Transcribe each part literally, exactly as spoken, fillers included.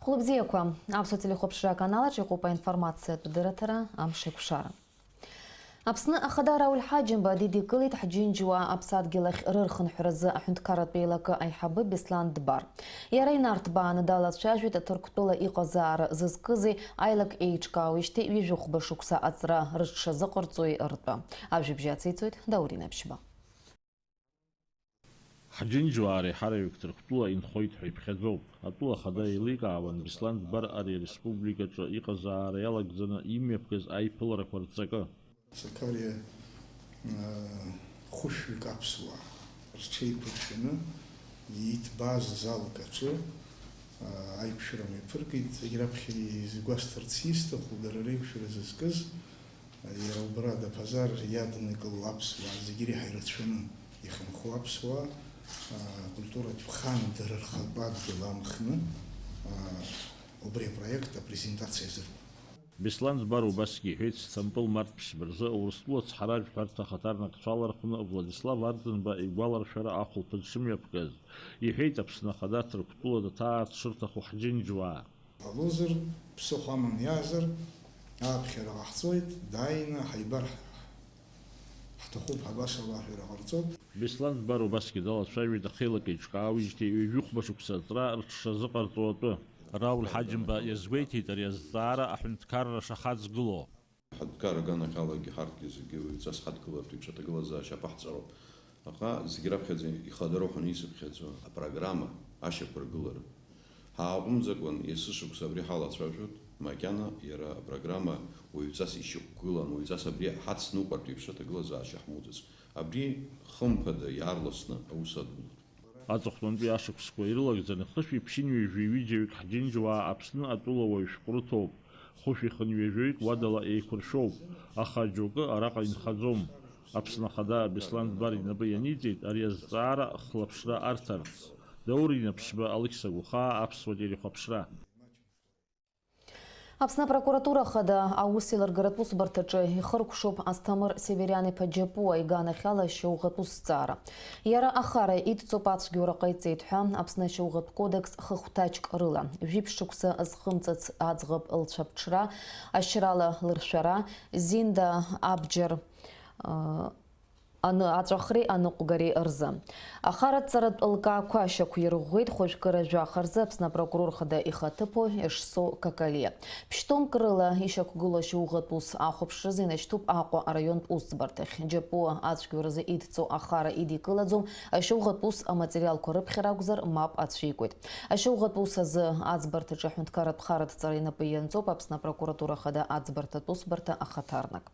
Хәлыбзиақәа, Аԥсуа телехәаԥшра аканалаҿ иҟоуп аинформациатә дырраҭара Амшеиқәшара. Аԥсны Ахада Рауль Ҳаџьымба дидикылеит ҳџьынџьуаа аԥсадгьыл ахь рырхынҳәразы аҳәынҭқарратә еилакы аиҳабы Беслан Дбар. Иара инарҭбааны далацәажәеит Ҭырқәтәыла иҟазаара зызкызи аилак еиҿкаауеижьҭеи ҩажәихәба шықәса аҵра рыҽшазыҟарҵои ртәы. Ажәабжь ациҵоит Даурен Аԥшьба. Ҳџьынџьуаа реиҳараҩык Ҭырқәтәыла инхоит ҳәа иԥхьаӡоуп. Атәыла ахада еиликаауан Беслан Дбар ари ареспубликаҿы иҟазаара иалагӡаны имҩаԥгаз аиԥыларақәа рҵакы. Сакариа, аа, хәышәҩык аԥсуаа рҽеиқәыршәаны иҭбааз азалак аҿы, аа, аиқәшәара мҩаԥыргеит. Зегь раԥхьа изгәасҭарц исҭаху, дара реиқәшәара зызкыз, Иара убра Аԥсны иаднакыло аԥсуаа зегьы реиҳа ирацәаны ихынҳәуа аԥсуаа, а, культуратә хан дара рхатә адгьыл амхны, а, убри апроект апрезентациа азыркуа. Беслан Дбар убасгьы иҳәеит, Сҭампыл март ԥшьба рзы Урыстәыла ацҳаражәҳәарҭа ахаҭарнакцәа алархәны Владислав Арӡынба игәаларшәара ахәылԥаз дшымҩаԥгаз. Иҳәеит, Аԥсны Ахада Ҭырқәтәыла даҭаар дшырҭаху ҳџьынџьуаа. Ҟалозар, ԥсыхәа аман иаазар, ааԥхьара ҟаҳҵоит, дааины ҳаибар ҳ-, ҳҭахуп, ҳабас ала аҳәара ҟарҵоит. Беслан Дбар убасгьы далацәажәеит ахеилак еиҿкаауеижьҭеи ҩажәихәба шықәса аҵра рҽшазыҟарҵо атәы. Рауль Ҳаџьымба иазгәеиҭеит ари азҵаара аҳәынҭқарра шахаҵгылоу. Ҳаҭгара аганахьалагьы ҳарҭгьы зегьы уаҩҵас ҳадгылартә еиԥш аҭагылазаашьа аԥаҳҵароуп. Аха зегь раԥхьаӡа ихадароуп ҳәа исыԥхьаӡо апрограмма ашьақәыргылара. Ҳааҟәымҵакәан есышықәса абри ҳалацәажәоит, макьана иара апрограмма уаҩҵас ишьақәгылан, уаҩҵас абри ҳацныҟәартә еиԥш аҭагылазаашьа ҳмоуӡац. Абри хымԥада иаарласны аус адулоит. Аҵыхәтәантәи ашықәсқәа ирылагӡаны хышәи ԥшьынҩажәи ҩыџьаҩык ҳџьынџьуаа Аԥсны атәылауаҩ шәҟәы рыҭоуп, хәышәи хынҩажәаҩык уадала еиқәыршәоуп, аха џьоукы араҟа инхаӡом. Аԥсны Ахада Беслан Дбар инапы ианиҵеит ари азҵаара хылаԥшра арҭарц. Даур Инаԥшьба, Алықьса Гәхаа, Аԥсуа телехәаԥшра. Аԥсны апрокуратура Ахада аус еилыргаратә усбарҭаҿы ихыркәшоуп Асҭамыр Севериан-иԥа Џьапуа иганахьала ашьауӷатә усҭҵаара. Иара ахара идҵоуп, ацәгьоура ҟаиҵеит ҳәа Аԥсны ашьауӷатә кодекс хыхәҭаҷк рыла. Жәиԥшь шықәса зхымҵыц аӡӷаб лцәаԥҽра, ашьрала лыршәара, Зинда абџьар, ы, аны-, аҵәахреи аныҟәгареи рзы. Ахараҭҵаратә лкаақәа шьақәирӷәӷәеит хәажәкыра жәаха рзы Аԥсны апрокурор хада ихаҭыԥуаҩ Ешсо Какалиа. Ԥшь-томк рыла ишьақәгылоу ашьауӷатә ус ахәаԥшразы инашьҭуп Аҟәа араионтә усӡбарҭахь. Џьапуа ацәгьоуразы идҵо ахара идикылаӡом, ашьауӷатә ус аматериалқәа рыԥхьара акәзар, мап ацәикуеит. Ашьауӷатә ус азы аӡбарҭаҿы аҳәынҭқарратә хараҭҵара инапы ианҵоуп Аԥсны апрокуратура хада аӡбарҭатә усбарҭа ахаҭарнак.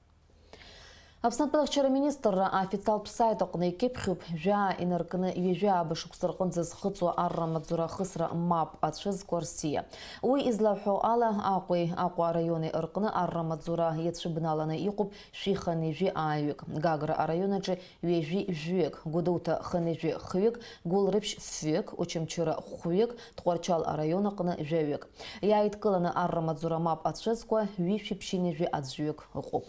Аԥсны атәылахьчара министрра аофициалтә сайт аҟны икьыԥхьуп жәаа инаркны ҩажәи ааба шықәса рҟынӡа зхыҵуа арра маҵзура ахысра мап ацәызкуа рсиа. Уи излаҳәо ала, Аҟәеи Аҟәа араиони рҟны арра маҵзура иацәыбналаны иҟоуп шәи хынҩажәи ааҩык, Гагра араион аҿы ҩажәи жәҩык, Гәдоуҭа хынҩажәи хҩык, Гәылрыԥшь фҩык, Очамчыра хәҩык, Тҟәарчал араион аҟны жәаҩык. Иааидкыланы арра маҵзура мап ацәызкуа ҩышәи ԥшьынҩажәи аӡәҩык ыҟоуп.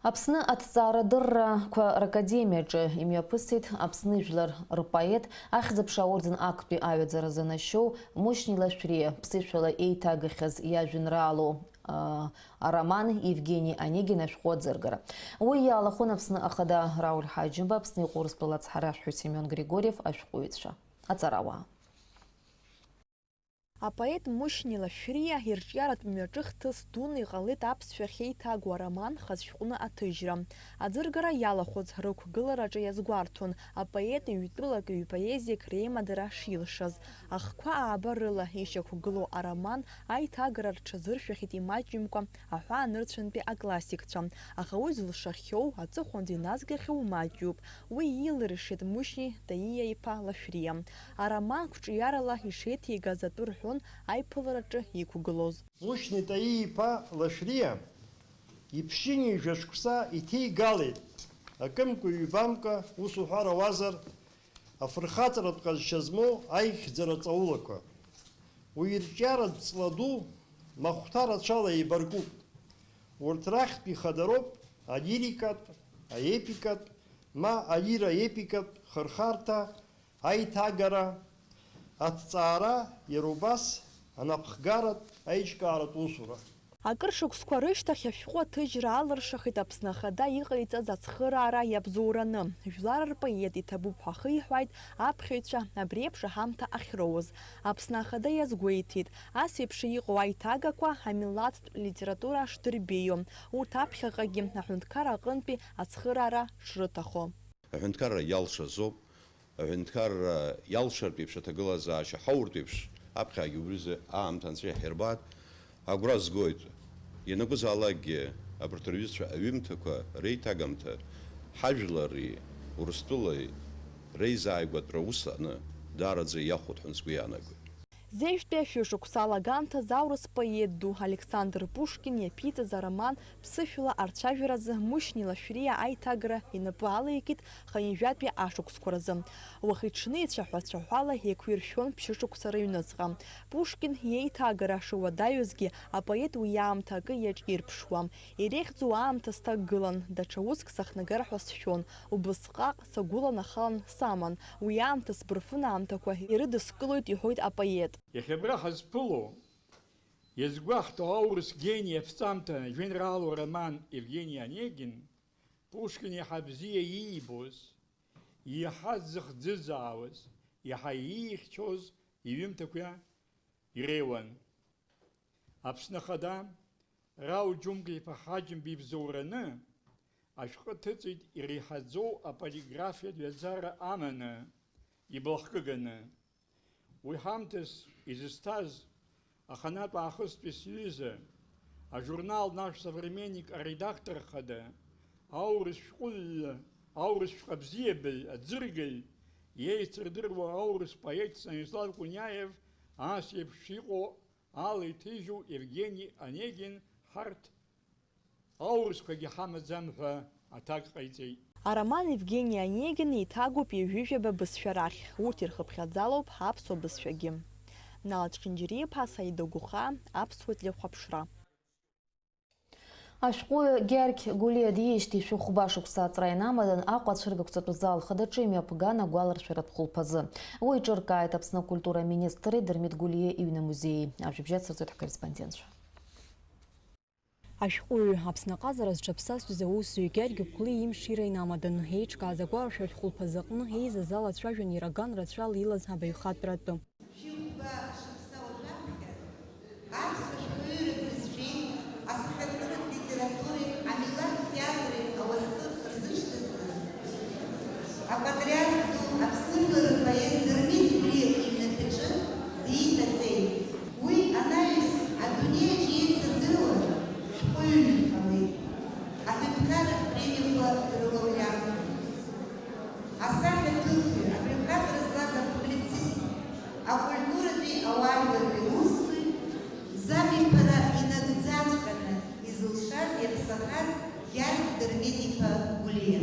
Аԥсны аҭҵаарадыррақәа ракадемиаҿы имҩаԥысит Аԥсны жәлар рпоет, Ахьӡ-аԥша аорден актәи аҩаӡара занашьоу Мушьни Лашәриа ԥсышәала еиҭагахьаз иажәеинраалоу, а, ароман Евгени Онегин ашәҟәы аӡыргара. Уи иалахәын Аԥсны Ахада Рауль Ҳаџьымба, Аԥсны иҟоу Урыстәыла ацҳаражәҳәаҩ Семион Григорьев ашәҟәыҩҩцәа, аҵарауаа. Апоет Мушьни Лашәриа ирҿиаратә мҩаҿыхҭыс дуны иҟалеит аԥсшәа ахьеиҭагоу ароман хаз шәҟәны аҭыжьра. Аӡыргара иалахәыз рықәгылараҿы иазгәарҭон апоет ҩтәылак, ҩпоезиак реимадара шилшаз. Ахқәа ааба рыла ишьақәгылоу ароман аиҭагара рҽазыршәахьеит имаҷымкәа аҳәаанырцәынтәи аклассикцәа, аха уи зылшахьоу, аҵыхәанӡа иназгахьоу маҷҩуп. Уи иилыршеит Мушьни Таиа-иԥа Лашәриа. Ароман қәҿиарала ишеиҭеигаз атәы рҳәон аиԥылараҿы иқәгылоз. Мушьни Таиа-иԥа Лашәриа иԥшьынҩажәа шықәса иҭигалеит, акымкәа-ҩбамкәа, ус уҳәар ауазар, афырхаҵаратә ҟазшьа змоу аихьӡара ҵаулақәа. Уи ирҿиаратә ҵла ду махәҭа рацәала еибаркуп. Урҭ рахьтә ихадароуп алирикатә, аепикатә, ма алира-епикатә хырхарҭа, аиҭагара, Аҭҵаара, иара убас, анапхгаратә, аиҿкааратә усура. Акыр шықәсқәа рышьҭахь ашәҟәы аҭыжьра алыршахеит Аԥсны Ахада иҟаиҵаз ацхыраара иабзоураны. Жәлар рпоет иҭабуп ҳәа ахиҳәааит аԥхьаҩцәа абри еиԥш аҳамҭа ахьроуз. Аԥсны Ахада иазгәеиҭеит, ас еиԥш иҟоу аиҭагақәа амилаҭтә литература шдырбеиоу, урҭ аԥхьаҟагьы аҳәынҭқар аҟынтәи ацхыраара шрыҭаху. Аҳәынҭқарра иалшазоуп. Аҳәынҭқарра иалшартә еиԥш аҭагылазаашьа ҳауртә еиԥш, аԥхьагьы убризы аамҭа анцәа иаҳирбааит. Агәра згоит, ианакәызаалакгьы абарҭ рҩызцәа аҩымҭақәа реиҭагамҭа ҳажәлари Урыстәылеи реизааигәатәра ус аны даараӡа иахәоит ҳәа сгәы иаанагоит. Зежәтәи ашәышықәса алагамҭазы аурыс поет ду Александр Пушкин иаԥиҵаз ароман ԥсышәала арцәажәаразы Мушьни Лашәриа аиҭагара инапы алеикит хынҩажәатәи ашықәсқәа рзы. Уахи-ҽни цәаҳәа-цәаҳәала еиқәиршәон ԥшьышықәса рыҩныҵҟа. Пушкин иеиҭагара шуадаҩызгьы, апоет уи аамҭа акы иаҿирԥшуам. Иреиӷьӡоу аамҭа сҭагылан, даҽа уск сахнагар ҳәа сшәон. Убысҟак сагәыланахалан саман, уи аамҭа сбырфын аамҭақәа ирыдыскылоит, иҳәоит апоет. Иахьа абра ҳазԥыло, иазгәаҳҭо аурыс гени аԥҵамҭа жәеинраалоу роман Евгений Онегин, Пушкин иаҳа бзиа иибоз, иаҳа дзыхӡыӡаауаз, иаҳа иихьчоз иҩымҭақәа иреиуан. Аԥсны Ахада, Рауль Џьумка-иԥа Ҳаџьымба ибзоураны ашәҟәы ҭыҵит иреиҳаӡоу аполиграфиатә ҩаӡара аманы, иблахкыганы. Уи ҳамҭас изызҭаз аханатә аахыстәи сҩыза, ажурнал Наш современник аредактор хада, аурыс шәҟәыҩҩы, аурыс шәҟәы абзиабаҩ, аӡыргаҩ, иеицырдыруа аурыс поет Станислав Куниаев ас еиԥш иҟоу ала иҭижьу Евгений Онегин ҳарҭ аурысқәагьы ҳамаӡам ҳәа аҭак ҟаиҵеит. Ароман Евгений Онегин еиҭагоуп ҩажәижәаба бызшәа рахь, урҭ ирхыԥхьаӡалоуп аԥсуа бызшәагьы. Нал Чхинџьариа-иԥа, Саида Гәыхаа, Аԥсуа телехәаԥшра. Ашәҟәыҩҩы Гьаргь Гәлиа диижьҭеи шәыхәба шықәса аҵра инамадан Аҟәа ацәыргақәҵатәы зал хадаҿы имҩаԥган агәаларшәаратә хәылԥазы. Уи еиҿыркааит Аԥсны акультура аминистрреи Дырмит Гәлиа иҩны амузеии. Ажәабжь ацырҵоит ҳкорреспондентцәа. Ашәҟәыҩҩы, Аԥсны аҟазара зҽаԥсазтәыз аусзуҩы Гьаргь Гәлиа имшира инамадан, еиҿкааз агәаларшәаратә хәылԥазы аҟны еизаз ала ацәажәан иара ган рацәала илаз абаҩхатәра атәы. Шәыхәба шықәса уажәаԥхьа аԥсуа шәҟәыҩҩратә бызшәеи асахьаркыратә литературеи амилаҭ театри ауасхы рзышьҭызҵаз, апатриарх ду Аԥсны жәлар рпоет Дырмит Гәлиа иҩнаҭаҿы диит аҵеи. Уи анаҩс адунеиаҿ еицырдыруа шәҟәыҩҩы дҟалеит, аҳәынҭқарратә премиақәа дрылауреатуп. Асахьаҭыхҩы, абаҩхатәра злаз апублицист, акультуратәи ауаажәларратәи усзуҩ, замиԥара инагӡаҵәҟьаны изылшаз, иаԥсахаз Гьаргь Дырмит-иԥа Гәлиа.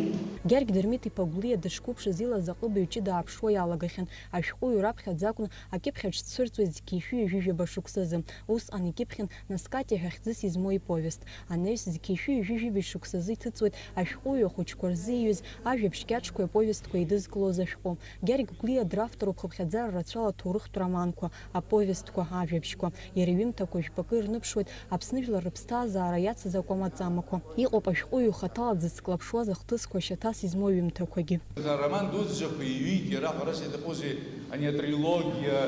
Гьаргь Дырмит-иԥа Гәлиа дышқәыԥшыз илаз аҟыбаҩ ҷыда ааԥшуа иалагахьан. Ашәҟәыҩҩы раԥхьаӡа акәны акьыԥхь аҿы дцәырҵуеит зқьи шәи ҩажәи жәаба шықәсазы. Усҟан икьыԥхьын Наскати ҳәа хьӡыс измоу иповест. Анаҩс зқьи шәи ҩажәи жәибжь шықәсазы иҭыҵуеит ашәҟәыҩҩы ахәыҷқәа рзиҩыз Ажәабжь кьаҿқәеи аповестқәеи еидызкылоз ашәҟәы. Гьаргь Гәлиа дравторуп хыԥхьаӡара рацәала аҭоурыхтә романқәа, аповестқәа, ажәабжьқәа. Иара иҩымҭақәа жәпакы ирныԥшуеит Аԥсны жәлар рыԥсҭазаара иацыз акәама-ҵамақәа. Иҟоуп ашәҟәыҩҩы хаҭала дзыцклаԥшуаз ахҭысқәа шьаҭас измоу аҩымҭақәагьы. Ароман дуӡӡақәа иҩит иара, ҳәарас иаҭахузеи, ани атрилогиа,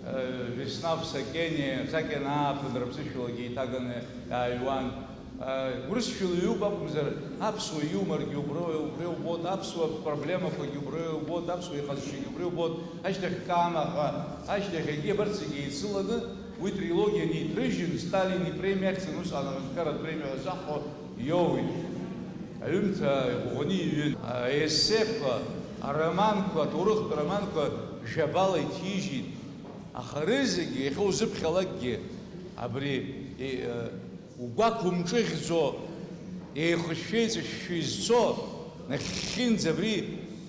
э, Весна в Сакене, Сакен ааԥынра ԥсышәалагьы еиҭаганы иааҩуан. Э, урысшәала иҩуп акәымзар, аԥсуа иуморгьы убра, убра иубоит, аԥсуа проблемақәагьы убра иубоит, аԥсуа иҟазшьагьы убра иубоит, ашьҭахь Кама ҳәа, ашьҭахь егьи абарҭ зегьы еицыланы, уи трилогиа неиҭрыжьын, Сталин ипремиа ахьӡын, усҟан аҳәынҭқарратә премиа ҳәа заҳҳәо иоуит. Аҩымҭа иӷәӷәаны иҩын. Аессеқәа, ароманқәа, аҭоурыхтә романқәа жәабала иҭижьит. Аха рызегьы, иахьа узыԥхьалакгьы, абри, е, е, угәақә умҿыӷьӡо, еихышәшәа-еиҵышәшәа изцо, нахьхьынӡа абри,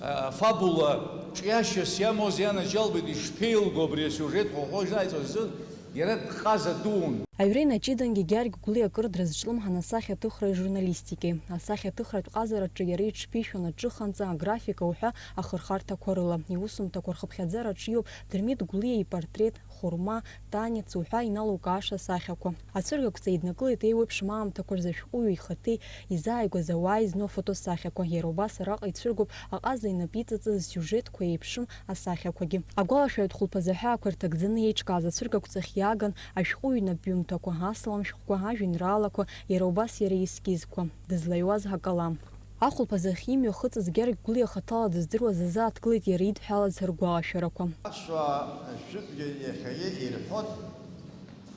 а, афабула ҿиашьас иамоузеи, анаџьалбеит, ишԥеилго абри асиужет ҳәа уҳәо ишааиҵоз азы, иара дҟаза дуун. Аҩра инаҷыдангьы Гьаргь Гәлиа акыр дрызҿлымҳан асахьаҭыхреи ажурналистикеи. Асахьаҭыхратә ҟазараҿы иара иҽԥишәон аҿыханҵа, аграфика уҳәа ахырхарҭақәа рыла. Иусумҭақәа рхыԥхьаӡара аҿиоуп Дырмит Гәлиа ипортрет, Хәырма, Танец уҳәа иналукааша асахьақәа. Ацәыргақәҵа еиднакылеит еиуеиԥшым аамҭақәа рзы ашәҟәыҩҩы ихаҭеи изааигәаз ауаа изну афотосахьақәа. Иара убас араҟа ицәыргоуп аҟаза инапы иҵаҵаз асиужетқәа еиԥшым асахьақәагьы. Агәалашәаратә хәылԥазы аҳәаақәа рҭагӡаны еиҿкааз ацәыргақәҵахь иааган ашәҟәыҩҩы инапҩымҭақәа, асалам шәҟәқәа, ажәеинраалақәа, иара убас иара иескизқәа, дызлаҩуаз акалам. Ахәылԥазахь имҩахыҵыз Гьаргь Гәлиа хаҭала дыздыруаз азы ааҭгылеит иара идҳәалаз ргәалашәарақәа. Аԥсуаа жәытәгьы иахьагьы ирҳәоит,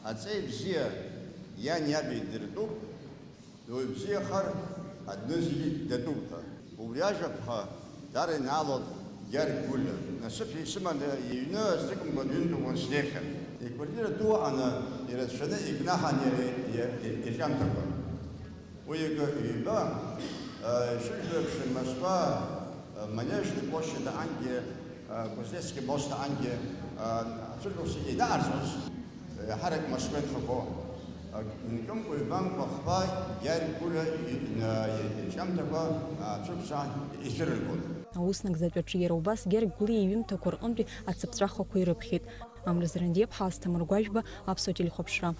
аҵеи бзиа иан иаби дыртәуп, дуаҩ бзиахар адәны зегьы датәуп ҳәа. Убри ажәаԥҟа даара инаалон Гьаргь Гәлиа. Насыԥ исыманы иҩны азнык-мкәан ҩынтәымкәан снеихьан. Иквартира ду аҟны ирацәаны икнаҳан иара и-, и-, ирҿиамҭақәа. Уи акы ҩба, э, ишыжәдыруа еиԥш, Москва, э, Манежный площадь аҟангьы, э, Кузнецкий мост аҟангьы, э, ацәыргақәҵа ианаарҵоз, э, еиҳарак Москва инхақәоу, э, нкьымкәа, ҩбамкәа, хԥа Гьаргь Гәлиа и-, ина-, и-, ирҿиамҭақәа, э, ацәыргақәҵа ицәырыргон. Аус нагӡатәаҿы иара убас Гьаргь Гәлиа иҩымҭақәа рҟынтәи ацыԥҵәахақәа ирыԥхьеит. Амра Зрандиаԥҳа, Асҭамыр Гәажәба, Аԥсуа телехәаԥшра.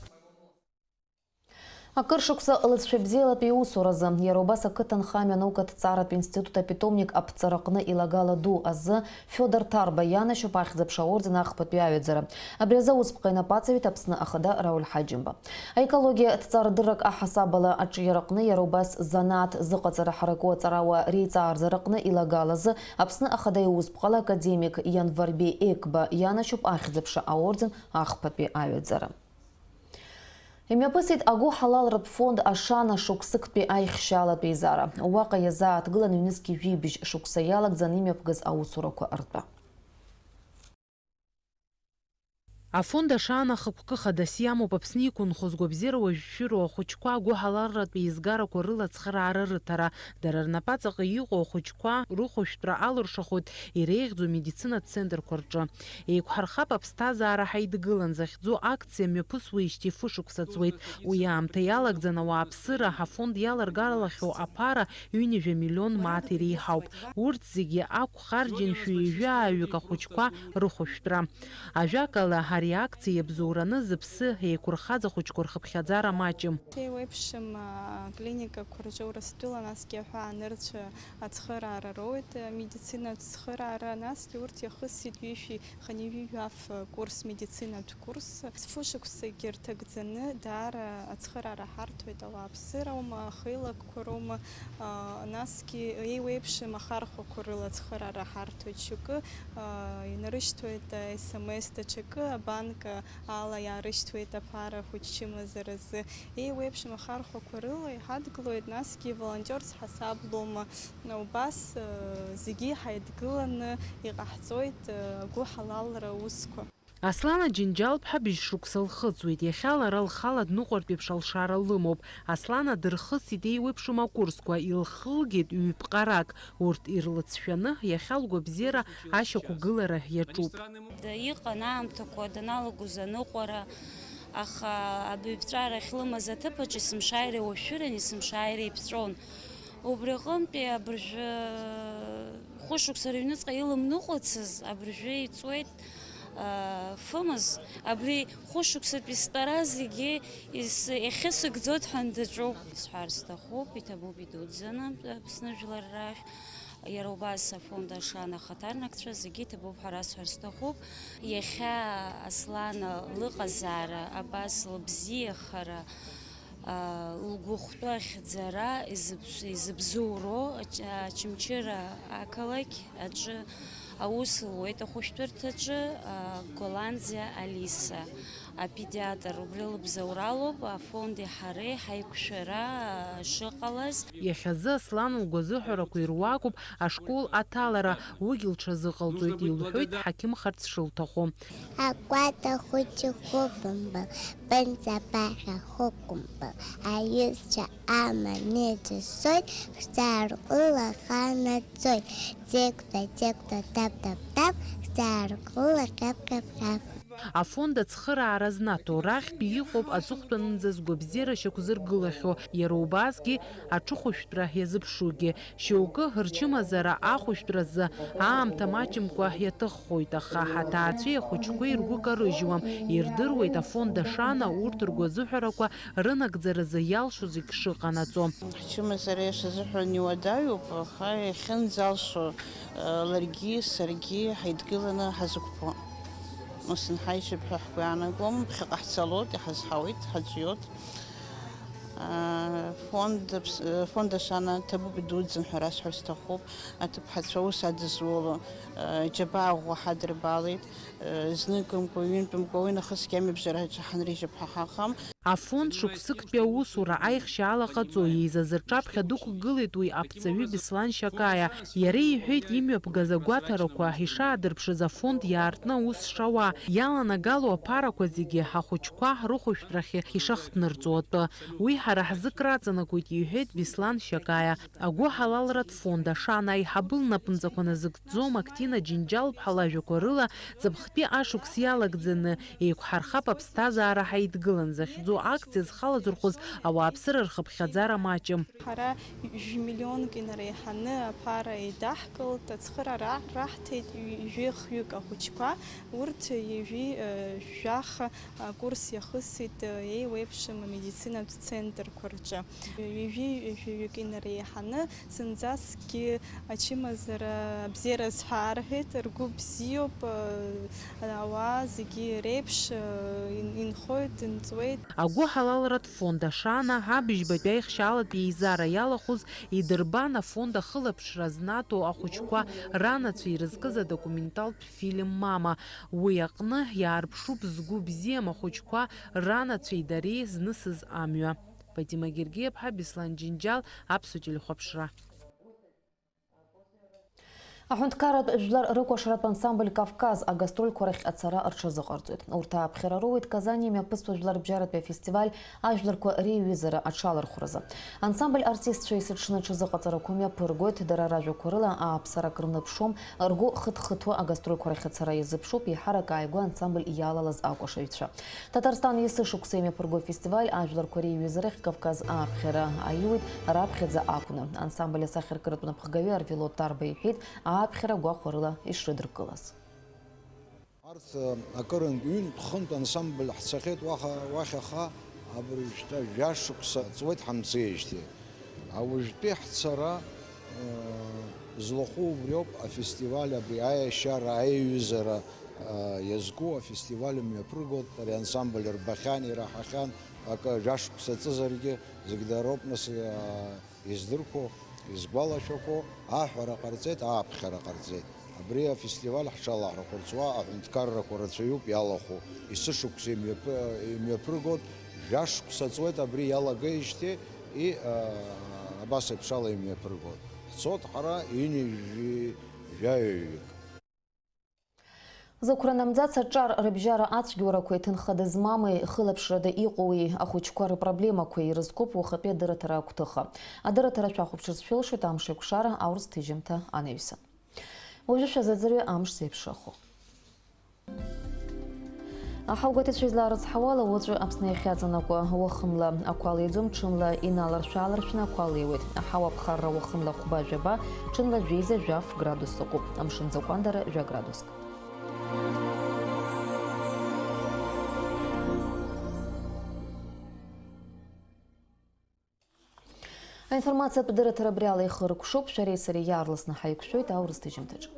Акыр шықәса лыҵшәа бзиалатәи иусуразы, иара убас ақыҭанхамҩа анаукатә ҭҵааратә институт апитомник аԥҵараҟны илагала ду азы Фиодор Ҭарба ианашьоуп ахьӡ-аԥша аорден ахԥатәи аҩаӡара. Абри азы аусԥҟа инапаҵаҩит Аԥсны Ахада Рауль Ҳаџьымба. Аекологиа ҭҵаарадыррак аҳасабала аҿиараҟны иара убас занааҭ зыҟаҵара ҳараку аҵарауаа реиҵаарзараҟны илагалазы Аԥсны Ахада иусԥҟала академик Ианварбеи Екба ианашьоуп ахьӡ-аԥша аорден ахԥатәи аҩаӡара. Имҩаԥысит агәыҳалалратә фонд Ашана шықәсыктәи аихшьаалатә еизара. Уаҟа иазааҭгылан ҩнызқь жәибжь шықәса иалагӡан имҩаԥгаз аусурақәа ртәы. Афонд Ашана хықәкы хадас иамоуп Аԥсны иқәынхоз гәабзиара уажәшәыроу ахәыҷқәа агәыҳалалратә еизгарақәа рыла ацхыраара рыҭара, дара рнапаҵаҟа иҟоу ахәыҷқәа рыхәышәтәра алыршахоит иреиӷьӡоу амедицинатә центрқәа рҿы. Еиқәҳархап аԥсҭазаара ҳаидгылан захьӡу акциа мҩаԥысуеижьҭеи фышықәса ҵуеит. Уи аамҭа иалагӡан ауааԥсыра афонд иаларгалахьоу аԥара ҩынҩажәа миллион мааҭ иреиҳауп. Урҭ зегьы ақәхарџьын шәи ҩажәи ааҩык ахәыҷқәа рыхәышәтәра. Ажәакала, ари акциа иабзоураны зыԥсы еиқәырхаз ахәыҷқәа рхыԥхьаӡара маҷым. Еиуеиԥшым аклиникақәа рҿы Урыстәыла, насгьы аҳәаа нырцә ацхыраара роуеит, амедицинатә цхыраара, насгьы урҭ иахысит ҩышәи хынҩажәи жәаф курс, медицинатә курс. Фышықәсагьы рҭагӡаны даара ацхыраара ҳарҭоит, ауааԥсыра аума, ахеилак роума, а, насгьы еиуеиԥшым ахархәақәа рыла ацхыраара ҳарҭоит. Шьоукы, а, инарышьҭуеит, а, S M S, даҽакы абанка ала иаарышьҭуеит аԥара хәыҷ чымазаразы. Еиуеиԥшым ахархәақәа рыла иҳадгылоит, насгьы волонтер зҳасаблома. Убас, а, зегьы ҳаидгыланы иҟаҳҵоит, а, агәыҳалалра аусқәа. Аслана Џьынџьал-ԥҳа быжь шықәса лхыҵуеит, иахьа лара лхала дныҟәартә еиԥш алшара лымоуп. Аслана дырхысит еиуеиԥшым акурсқәа, илхылгеит ҩ-ԥҟарак, урҭ ирлыҵшәаны, иахьа лгәабзиара ашьақәгылара иаҿуп. Иҟан аамҭақәа даналагоз аныҟәара, аха абаҩԥҵәара ахьлымаз аҭыԥаҿ есымшааира иуашәшәыран, есымшааира иԥҵәон. Убри аҟынтәи абыржәы хәышықәса рыҩныҵҟа илымныҟәацыз абыржәы иҵуеит, аа, фымыз. Абри хәышықәсатәи стәара зегьы ис-, иахьысыгӡоит ҳәа даҿуп. Исҳәар сҭахуп, иҭабуп идуӡӡаны Аԥсны жәлар рахь. Иара убас афонд Ашана ахаҭарнакцәа зегьы иҭабуп ҳәа расҳәар сҭахуп. Иахьа Аслана лыҟазаара, абас лыбзиахара, лгәыхәтәы ахьӡара изыб-, изыбзоуроу ач-, Очамчыра ақалақь аҿы аус луеит ахәышәтәырҭаҿы, Голландиа Алиса, апедиатр, убри лыбзоуралоуп афонди ҳареи ҳаиқәшәара шыҟалаз. Иахьазы Аслан лгәазыҳәарақәа ируакуп ашкол аҭалара, уигьы лҽазыҟалҵоит, илҳәоит ҳақьымхарц шылҭаху. Акәата хәыҷы хәыпымбыл, пынҵа баша хәыкәымбыл, аҩызцәа аманы дысцоит, хьӡарҟәыла ханаҵоит, ӡеқәта, ӡеқәта, тап, тап, тап, хьӡарҟәыла, ҟьап, ҟьап, ҟьап. Афонд ацхыраара знаҭо рахьтә иҟоуп аҵыхәтәанынӡа згәабзиара шьақәзыргылахьоу, иара убасгьы аҽыхәышәтәра иазыԥшугьы. Шьоукы рчымазара ахәышәтәразы аамҭа маҷымкәа иаҭыххоит, аха ҳаҭаацәеи ахәыҷқәеи ргәы карыжьуам, ирдыруеит афонд Ашана урҭ ргәазыҳәарақәа рынагӡаразы иалшо зегь шыҟанаҵо. Ҳчымазара иашазыҳәан иуадаҩуп, аха иахьынӡалшо, ларгьы саргьы ҳаидгыланы ҳазықәԥо. Ус нҳаишьап ҳәа ҳгәы иаанагом, ԥхьаҟа ҳцалоит, иҳазҳауеит, ҳаӡәиоит. Фонд Аԥс-, фонд Ашана ҭабуп идуӡӡан ҳәа расҳәар сҭахуп. Аҭыԥҳацәа аус адызуло, џьабаа ӷәӷәа ҳадырбалеит. Зныкымкәа, ҩынтәымкәа, уи нахысгьы амҩабжараҿы ҳанрыжьып ҳәа ҳаҟам. Афонд шықәсыктәи аусура аихшьаала ҟаҵо, еизаз рҿаԥхьа дықәгылеит уи аԥҵаҩы Беслан Шьакаиа. Иара иҳәеит, имҩаԥгаз агәаҭарақәа ишаадырԥшыз афонд иаартны аус шауа, иаланагало аԥарақәа зегьы ахәыҷқәа рыхәышәтәрахь ишахҭнырҵо атәы. Уи ҳара ҳзы краҵанакуеит, иҳәеит Беслан Шьакаиа. Агәыҳалалратә фонд Ашана аиҳабы лнапынҵақәа назыгӡом Актина Џьынџьал-ԥҳа лажәақәа рыла, ҵыԥхтәи ашықәс иалагӡаны еиқәҳархап аԥсҭазаара ҳаидгылан захьӡу акциа зхалазырхәыз ауааԥсыра рхыԥхьаӡара маҷым. Ҳара жәмиллионк инареиҳаны аԥара еидаҳкылт, ацхыраара раҳҭеит ҩ-, ҩажәи хҩык ахәыҷқәа, урҭ ҩажәи, э, жәаха акурс иахысит, э, еиуеиԥшым амедицинатә центрқәа рҿы. Ҩажәи жәаҩык инареиҳаны зынӡаскгьы ачымазара абзиара азҳәа арҳәеит, ргәы бзиоуп, э, ауаа зегьы реиԥш, э, ин-, инхоит, инҵуеит. Агәыҳалалратә фонд Ашана абыжьбатәи аихшьаалатә еизара иалахәыз идырбан афонд ахылаԥшра знаҭо ахәыҷқәа ранацәа ирызкыз адокументалтә фильм Мама. Уи аҟны иаарԥшуп згәы бзиам ахәыҷқәа ранацәеи дареи знысыз амҩа. Фатима Гергиаԥҳа, Беслан Џьынџьал, Аԥсуа телехәаԥшра. Аҳәынҭқарратә жәлар рыкәашаратә ансамбль Кавказ агастрольқәа рахь ацара рҽазыҟарҵоит. Урҭ ааԥхьара роуеит Казани имҩаԥысуа жәларбжьаратәи афестиваль ажәларқәа реиҩызара аҽалархәразы. Ансамбль артистцәа есыҽны аҽазыҟаҵарақәа мҩаԥыргоит, дара ражәақәа рыла ааԥсарак рныԥшуам, ргәы хыҭ-хыҭуа агастрольқәа рахь ацара иазыԥшуп, еиҳарак ааигәа ансамбль иалалаз акәашаҩцәа. Ҭаҭарстан есышықәса имҩаԥырго афестиваль ажәларқәа реиҩызарахь Кавказ ааԥхьара аиуеит раԥхьаӡа акәны. Ансамбль асахьаркыратә напхгаҩы Арвелод Тарба иҳәеит, ааԥхьара гәахәарыла ишрыдыркылаз. Арҭ, ы, акырынтә, ҩынтә-хынтә ансамбль ҳцахьеит уаха-, уахь, аха абыржәшьҭа жәашықәса ҵуеит ҳамцеижьҭеи. Уажәтәи ҳцара, ы, злахәу убриоуп, афестиваль абри аиашьара, аиҩызара, ы, иазку афестиваль мҩаԥыргоит, ари ансамбль рбахьан, ираҳахьан, акы жәашықәса ҵызаргьы, зегь дароуп, нас, ы, издырқәо, изгәалашәақәо аҳәара ҟарҵеит, ааԥхьара ҟарҵеит. Абри афестиваль ҳҽалаҳархәырц уа аҳәынҭқаррақәа рацәаҩуп иалахәу. Есышықәса имҩаԥы-, имҩаԥыргоит, жәашықәса ҵуеит абри иалагеижьҭеи, и, а, абас еиԥшала имҩаԥыргоит. Ҳцоит ҳара ҩынҩажәи жәаҩаҩык. Зықәра намӡац аҿар рыбжьара ацәгьоурақәа иҭынхада змамеи, хылаԥшрада иҟоуи, ахәыҷқәа рыпроблемақәеи ирызкуп уахатәи адырраҭара агәҭыха. Адырраҭара шәахәаԥшырц шәылшоит амш еиқәшара аурыс ҭыжьымҭа анаҩсан. Уажәы шәазыӡырҩы амш зеиԥшрахо. Аҳаугәаҭацәа излаарыцҳауала, уаҵәы Аԥсны иахьаҵанакуа уахынла ақәа леиӡом, ҽынла иналаршә-ааларшәны ақәа леиуеит. Аҳауа ԥхарра уахынла хәба-жәаба, ҽынла жәеиза-жәаф градус ыҟоуп. Амшын ӡакәандара жәа градуск. Аинформациатә дырраҭара абри ала ихыркәшоуп, шәареи сареи иаарласны ҳаиқәшәоит аурыс ҭыжьымҭаҿы.